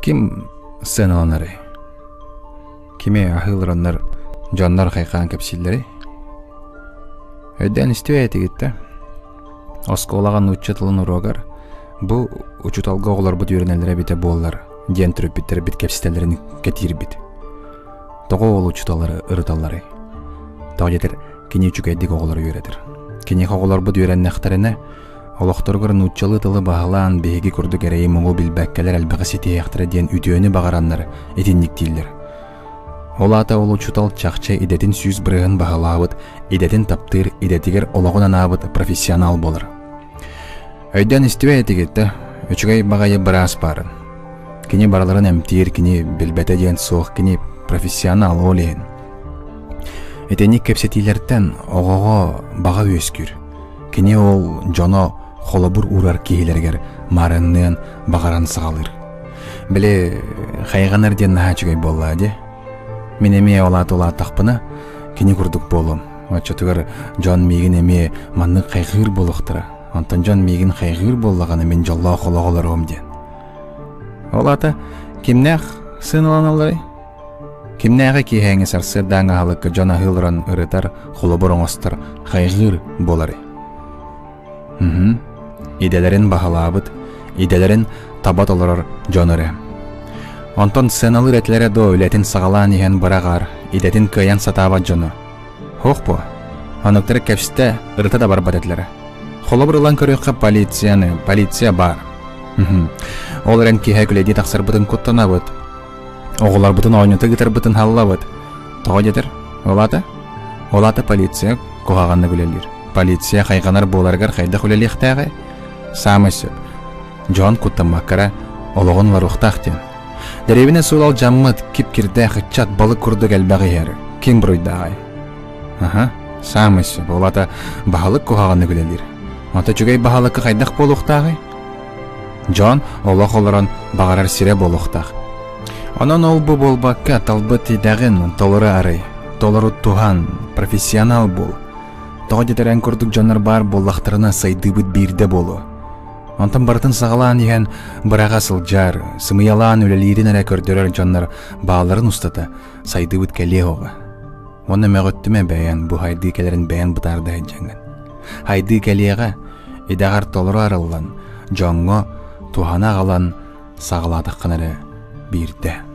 Ким сыаналанарый? Кими аһыылараннар дьоннор хайҕаан кэпсииллэрий? Өйдөөн истибэт этигит да? Оскуолаҕа нуучча тылын уруогар бу учууталга оҕолорбут үөрэнэллэрэ эбитэ буоллар диэн төрөппүттэрбит кэпсэтэллэрин кэтиирбит. Тоҕо ол учууталлары ырыталларый? Тоҕо диэтэр кини үчүгэйдик оҕолору үөрэтэр. Киниэхэ оҕолорбут үөрэннэхтэринэ, олохторугар нууччалыы тылы баһылаан биһиги курдук эрэйи-муҥу билбэккэлэр элбэҕи ситиһиэхтэрэ диэн үтүөнү баҕараннар итинник дииллэр. Ол аата ол учуутал чахчы идэтин 100% баһылаабыт, идэтин таптыыр, идэтигэр олоҕун анаабыт профессионал буолар. Өйдөөн истибэт этигит да, үчүгэй баҕайы быраас баарын. Кини барыларын эмтиир, кини билбэтэ диэн суох, кини профессионал ол иһин. Итинник кэпсэтиилэртэн оҕоҕо баҕа үөскүүр. Кини ол дьоно холобур уурар киһилэригэр маарынныан баҕаран саҕалыыр. Били хайҕанар диэн наһаа үчүгэй буоллаа дии. Мин эмиэ ол аата улааттахпына кини курдук буолуом. Оччотугар дьон миигин эмиэ маннык хайҕыыр буолуохтара. Онтон дьон миигин хайҕыыр буоллаҕына мин дьоллоох олох олоруом диэн. Ол аата кимнээх сыаналаналларый? Кимнээҕи киэһээҥи сарсыардааҥы аһылыкка дьон аһыы олорон ырытар, холобур оҥостор, хайҕыыр буоларый? Мм. Идэлэрин баһылаабыт, идэлэрин таба толорор дьон эрэ. Онтон сыаналыыр этилэрэ дуо үлэтин саҕалаан иһэн быраҕар, идэтин кыайан сатаабат дьону. Һуох буо. Оннуктары кэпсэтэ, ырыта да барбат этилэрэ. Холобур ылан көрүөххэ полицияны, полиция баар. Ол эрэн киэһэ күлэйдии тахсарбытын куттанабыт. Оҕолорбутун оонньото ыытарбытын халлабыт. Тоҕо диэтэр, ол аата? Ол аата полиция куһаҕаннык үлэлиир. Полиция хайҕанар буоларыгар хайдах үлэлиэхтээҕий? Саамай сөп. Дьон куттаммакка эрэ олоҕун олоруохтаах диэн. Дэриэбинэ суол алдьаммыт, кип-кирдээх ыччат балык курдук элбэх иһэр. Ким буруйдааҕай? Аһа, саамай сөп. Ол аата баһылык куһаҕаннык үлэлиир. Онто үчүгэй баһылыкка хайдах буолуохтааҕый? Дьон олох олорон баҕарар сирэ буолуохтаах. Онон ол-бу буолбакка талбыт идэҕин толору арый, толору туһан, профессионал буол. Тоҕо диэтэр эн курдук дьоннор баар буоллахтарына сайдыыбыт биирдэ буолуо. Онтон барытын саҕалаан иһэн быраҕа сылдьар, сымыйалаан үлэлиирин эрэ көрдөрөр дьоннор баалларын устата сайдыыбыт кэлиэ оҕо. Уонна мөҕүттүмэ бэйэн бу хайдыы кэлэрин бэйэн бытаарда сылдьаҥҥын. Хайдыы кэлиэҕэ, идэҕэр толору арыллан, дьоҥҥо туһана аҕалан саҕалаатаххына эрэ биирдэ.